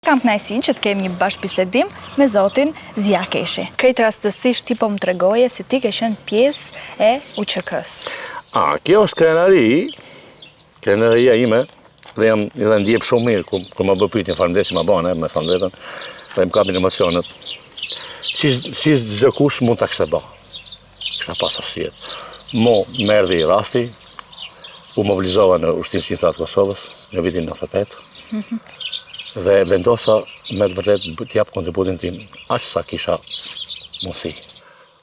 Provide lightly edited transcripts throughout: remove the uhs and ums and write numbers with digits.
Kam kënaqësinë që të kem një bashkëbisedim me zotin Zija Keshi. Krejt rastësisht ti po më tregoje se ti ke qenë pjesë e UÇK-së. A, kjo është krenari, krenaria ime, dhe jam edhe ndihem shumë mirë kur, kur ma bë pyetjen faleminderit që ma bane, me thënë drejtën, dhe më kapin emocionet. Si si çdokush mund ta kishte bë. Kisha pas arsyet. Mu më erdhi rasti, u mobilizova në Ushtrinë Çlirimtare të Kosovës në vitin 98 mhm. dhe vendosa me të vërtetë të jap kontributin tim aq sa kisha mundësi.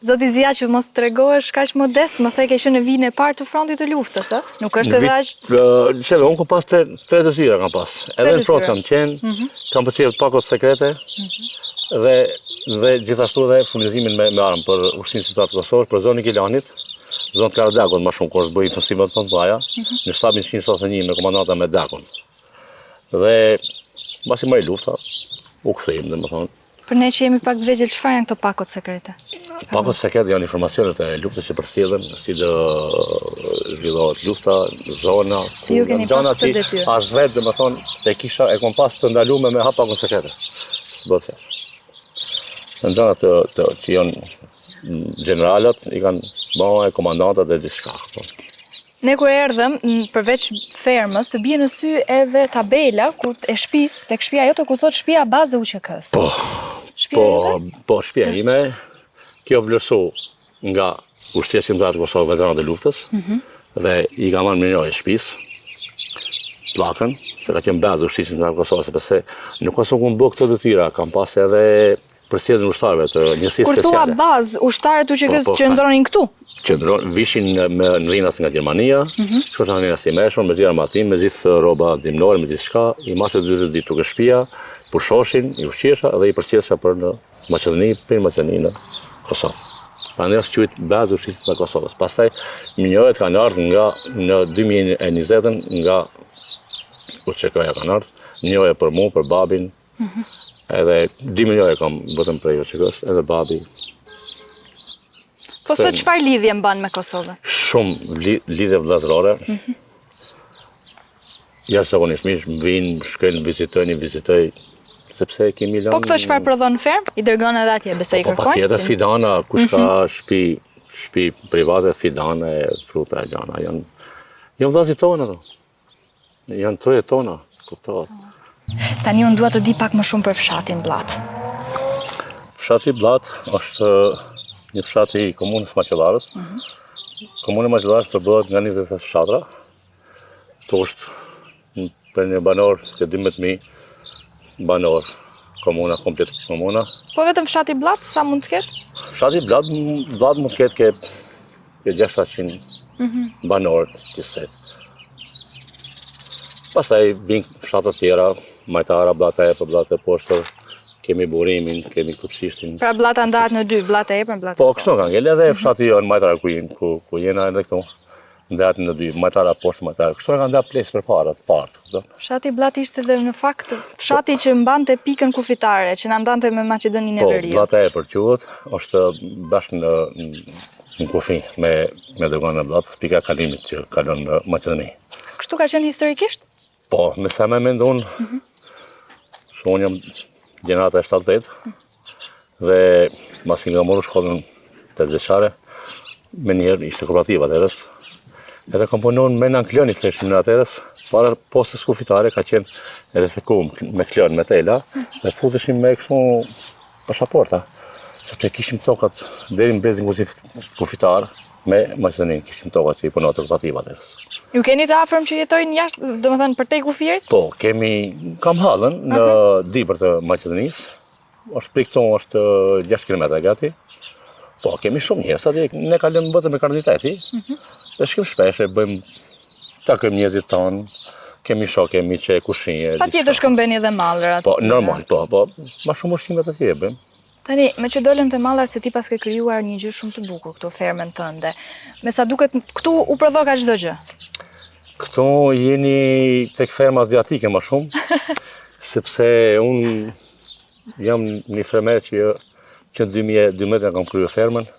Zoti Zija që mos tregohesh kaq modest, më the ke qenë në vijën e parë të frontit të luftës, ë? Nuk është edhe aq. Ë, unë kam pas tre tre detyra kam pas. Edhe në front kam qenë, mhm. kam përcjellë pakot sekrete. Mhm. Dhe dhe gjithashtu edhe furnizimin me, me armë për ushtrinë çlirimtare të Kosovës, për zonën e Gjilanit, zonë të Karadakut më shumë, kur është bërë ofensivat më të mëdha, mm -hmm. në shtabin 171 me komandanta me Dakun. Dhe mbasi mbaroi lufta, u kthejmë, domethënë. Për ne që jemi pak të vegjël, çfarë janë këto pakot sekrete? Pakot sekrete janë informacionet e luftës që përcjellën, si do zhvillohet lufta, zona, ku ju keni pas këtë detyrë. As vetë, domethënë, e kisha, e kom pas të ndalume me hap pakon sekrete. Bëhet fjalë. Në gjana të, të, që janë gjeneralat, i kanë ba e komandantat e gjithçka. Po. Ne kur erdhëm, përveç fermës, të bie në sy edhe tabela ku e shtëpisë, tek shtëpia jote ku thotë shtëpia bazë e UÇK-së. Po. Shtëpia po, jote? Po, shtëpia ime. Kjo vlerësu nga Ushtria Çlirimtare të Kosovës veteranët e luftës mm -hmm. dhe i ka marrë mirënjohje shtëpisë pllakën, se ka qenë bazë e Ushtrisë Çlirimtare të Kosovës, sepse nuk ka se kom bë këto detyra, kam pas edhe përcjelljen ushtarëve të njësisë speciale. Kur thua bazë, ushtarët e UÇK-së po, po, qëndronin këtu? Qëndron, vishin me në Rinas nga Gjermania, mm -hmm. shkoshin në Rinas i meshën, me gjithë armatim, me gjithë rroba dimnore, me gjithçka, i masë 40 ditë te shtëpia, pushoshin, i ushqesha dhe i përcjellsha për në Maqedoni, për Maqedoni në Kosovë. Prandaj është quajt bazë e ushtrisë të Kosovës. Pastaj mirënjohjet kanë ardhur nga në 2020-ën nga UÇK-ja kanë ardhur, njohje për mua, për babin, mm -hmm. edhe dy mirënjohje kam vetëm prej UÇK-s, edhe babi. Po sot çfarë lidhje mban me Kosovën? Shumë lidhje vëllazërore. Mm -hmm. Jashtëzakonisht mirë, më vinë, shkojnë, vizitojnë, vizitoj, sepse kemi lënë... Po këto çfarë prodhon në fermë? I dërgon edhe atje, besoj i po, po, kërkojnë? Po, patjetër, fidana, kush ka mhm. shpi, shpi private, fidane, fruta e gjana, janë, janë vëllazërit tonë ato. Janë trojet tona, kuptohet. Tani unë dua të di pak më shumë për fshatin Bllatë. Fshati Bllatë është një fshat i komunës Maqellarës. Mm -hmm. Komuna e Maqellarës përbëhet nga 25 fshatra. Të është për një banor, të 12.000 banor, komuna, komplet komuna. Po vetëm fshati Bllatë, sa mund të ketë? Fshati Bllatë, Bllatë mund të ketë ke, ke 600 mm -hmm. banorë, gjithsej. Pastaj vijnë fshatat tjera, Majtara, Bllata e Epërme, Bllata e Poshtër, kemi Burimin, kemi Kupsishtin. Pra Bllata ndahet në dy, Bllata e Epërme, Bllata e Po, kështu ka ngel edhe fshati jonë, Majtara ku, ku, ku jena edhe këtu. Ndahet në dy, Majtara poshtë, Majtara. Kështu e kanë nda pleqtë përpara, të parët. Do. Fshati Bllatë ishte dhe në fakt fshati që mbante pikën kufitare, që na ndante me Maqedoninë e po, Veriut. Po, Bllata e Epërme quhet, është bashkë në në kufi me me doganën e Bllatës, pika e kalimit që kalon në Maqedoni. Kështu ka qenë historikisht? Po, me sa më mend unë, mm -hmm. se unë jam gjenerata e 70, mm -hmm. dhe masi kam marrë shkollën tetëvjeçare, menjëherë ishte kooperativa atëherës, edhe kam punu me në klon i theshim në atëherës, para postës kufitare ka qenë edhe theku me klon, me tela, dhe futeshim me kështu pasaporta, sepse kishim tokat deri në brezin kufitar me Maqedoninë, kishim tokat që i punonte kooperativa atëherës. Ju keni të afërm që jetojnë jashtë, domethënë përtej kufirit? Po, kemi, kam hallën në uh -huh. Dibër të Maqedonisë, është prej këtu është 6 km gati. Po, kemi shumë njerëz, atje ne kalojmë vetëm me karniteti, mm -hmm. dhe shkojmë shpesh e bëjmë, takojmë njerëzit tonë, kemi shokë, miq e kushinje. Patjetër shkëmbeni edhe mallrat. Po, normal, po, po, ma shumë ushqimet atje e bëjmë. Tani, meqë dolëm te mallrat se ti paske krijuar një gjë shumë të bukur këtu, fermën tënde. Me sa duket, këtu u prodhoka çdo gjë. Këtu jeni tek ferma aziatike ma shumë, sepse unë jam një fermer që që në 2012 kam kryu fermën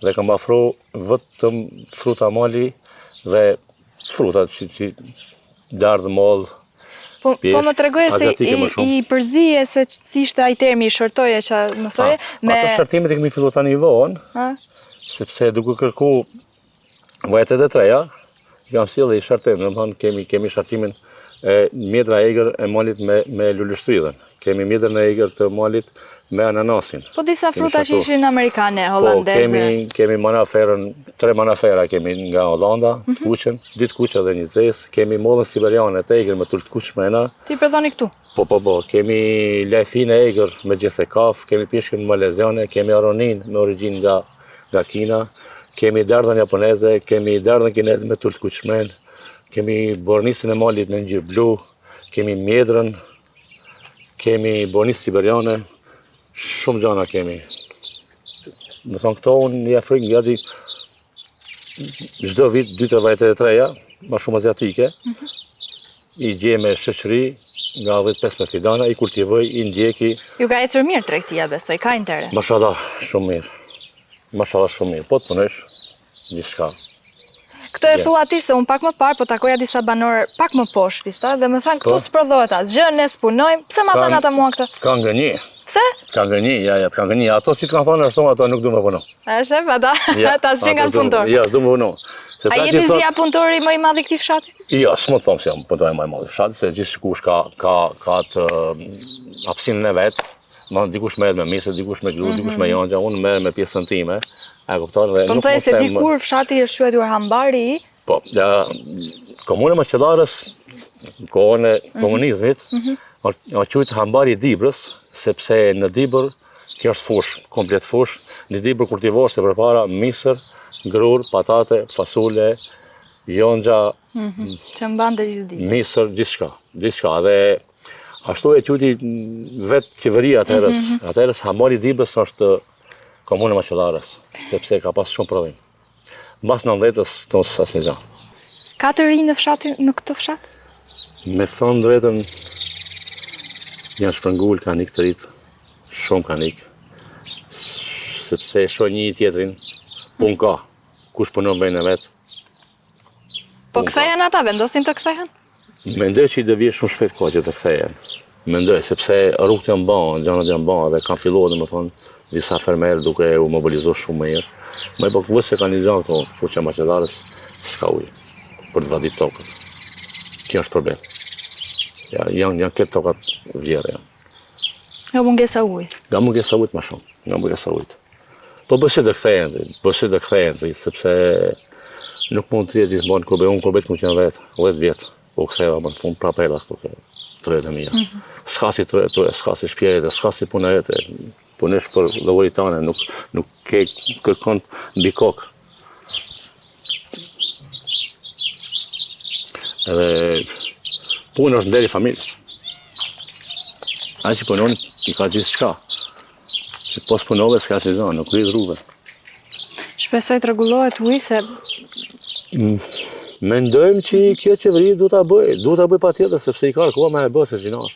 dhe kam afru vetëm fruta mali dhe fruta që, që dardhë mollë. Po, po më tregoje se i, i përzije se si ishte ai termi i shortoje që më thoje me Ato shortimet i kemi fillu tani vonë. Ha? Sepse duke kërku varietetet e reja, i kam sjellë i shortim, domethënë kemi kemi shortimin e mjedra e egër e malit me me luleshtrydhen. Kemi mjedrën e egër të malit me ananasin. Po disa fruta që ishin amerikane, po, holandeze. Po, kemi, kemi manaferën, tre manafera kemi nga Holanda, mm -hmm. kuqen, dy të kuqe dhe një zezë, kemi mollën siberiane të egër me tul të kuq mrena. Ti prodhoni këtu? Po, po, po, kemi lajthinë e egër me gjethe kaf, kemi pjeshkën maleziane, kemi aronin me origjinë nga, nga Kina, kemi dardhën japoneze, kemi dardhën kineze me tul të kuq mrena, kemi bornicën e malit me ngjyrë blu, kemi mjedrën, Kemi bornicë siberiane, shumë gjana kemi. Me thonë këto unë i afroj gati çdo vit dy tre varietete të reja, ma shumë aziatike, mm -hmm. i gjej me shoqëri nga 10-15 fidana, i kultivoj, i ndjeki. Ju ka ecur mirë tregtia, besoj, ka interes. Mashallah, shumë mirë. Mashallah, shumë mirë. Po të punosh, Gjithçka. Këtë e thua ti se unë pak më parë po takoja disa banorë pak më poshtë shtëpisë dhe më thanë këtu po. s'prodhohet asgjë, ne s'punojmë. Pse ma thanë ata mua këtë? Kanë gënjy. Pse? Kanë gënjy, ja, ja, kanë gënjy. Ato si të kanë thonë ashtu, ato nuk du me punu. A e shef, ata, ja, ata s'qenë kanë punëtor. Ja, s'du me punu. Se A je ti si punëtori më i madh i këtij fshati? Jo, s'mund të them se jam punëtori më i madh i fshatit, se gjithkush ka ka ka të hapësirën e vet. Ma dikush merret me misër, dikush me grurë, mm -hmm. dikush me jonxha, unë merrem me pjesën time. A kupton dhe po nuk mund të se dikur fshati është quajtur hambari i Po, ja, komuna e Maqellarës në kohën e mhm. komunizmit, mm -hmm. është quajtur hambari i Dibrës, sepse në Dibër kjo është fushë, komplet fushë, në Dibër kultivoheshte përpara misër, grurë, patate, fasule, jonxha, mm -hmm. që mbante gjithë Dibrën. Misër, gjithçka, gjithçka dhe Ashtu e quajti vetë qeveria atëherës, mm -hmm. atëherës hambari i Dibrës është komuna e Maqellarës, sepse ka pas shumë prodhim. Mbas 90-ës, të nësë asnjë gja. Ka të rinj në fshatin, në këtë fshat? Me thonë drejtën, janë shpërngul, kanë ikë të rinjtë, shumë kanë ikë, sepse shohin një tjetrin, punë ka, kush punon vendin e vet. Po kthehen ata, vendosin të kthehen? Mendoj që do vijë shumë shpejt koha që të kthehen. Mendoj, sepse rrugët janë ba, gjanat janë ba dhe kanë filluar domethënë disa fermerë duke u mobilizu shumë mirë. Më po veç se ka një gjë këtu, Fuqa e Maqellarës, s'ka ujë për të vadit tokën. Kjo është problem. Ja, janë janë këto tokat vjerrë janë. Nga mungesa e ujit. Nga mungesa e ujit më shumë, nga mungesa e ujit. Po besoj do kthehen, besoj do kthehen, sepse nuk mund të jetë gjithmonë kur unë kur vetë kam qenë vetë, 10 vjet, u ktheva më në fund prapë erdha këtu ke trojet e mia. Mm -hmm. S'ka si trojet tuaja, s'ka si shpia jote, s'ka si puna jote. Punosh për llogari tane, nuk nuk ke kërkon mbi kokë. Edhe puna është nderi i familjes. Ai që punon, i ka gjithçka. Se po s'punove, s'ka si zonë, nuk rritë rrugën. Shpresoj të rregullohet uji se... Mm, mendojmë që kjo qeveri duhet ta bëjë, duhet ta bëjë patjetër, sepse i ka koha me e bërë se gjynah.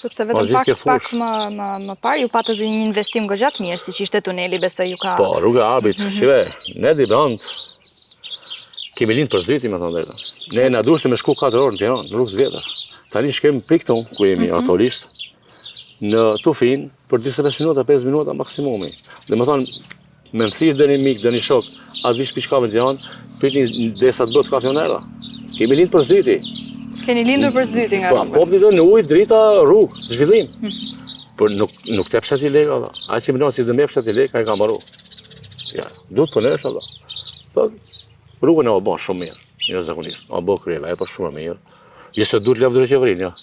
Sepse vetëm pak, pak më, më, më parë, ju patët një investim goxha të mirë, siç ishte tuneli, besoj ju ka... Po, rruga e Arbit, mm -hmm. shife, ne dibranët, kemi lindë për s'dyti, me thonë drejtën. Ne na duheshte me shku 4 orë në Tiranë, në rrugë të vjetër. Tani shkojmë prej këtu, ku jemi mm -hmm. aktualisht, në Tufinë, për 25 minuta, 5 minuta maksimumi. Domethonë, me më thirrë ndonjë mik, ndonjë shok, a vish pi kafe në Tiranë, pritni derisa të bëhet kafe unë erdha. Kemi lindë për s'dyti. Keni lindur për s'dyti nga po, rrugët. Po, po, në ujë, drita, rrugë, zhvillim. Hmm. Por nuk, nuk të jep shteti lekë, alla. Ai që mendon se do më jep shteti lekë, ai ka mbaru. Ja, duhet punosh, alla. Po, rrugën e u bo shumë mirë, jashtëzakonisht. U bo krye, e po shumë mirë. Jo se duhet lavdëru qeverinë, jo.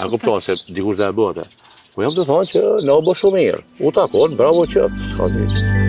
A kupton se dikush do e bëte. Po jam tu thonë që na u bo shumë mirë. U takon, bravo qoftë, s'ka ditë.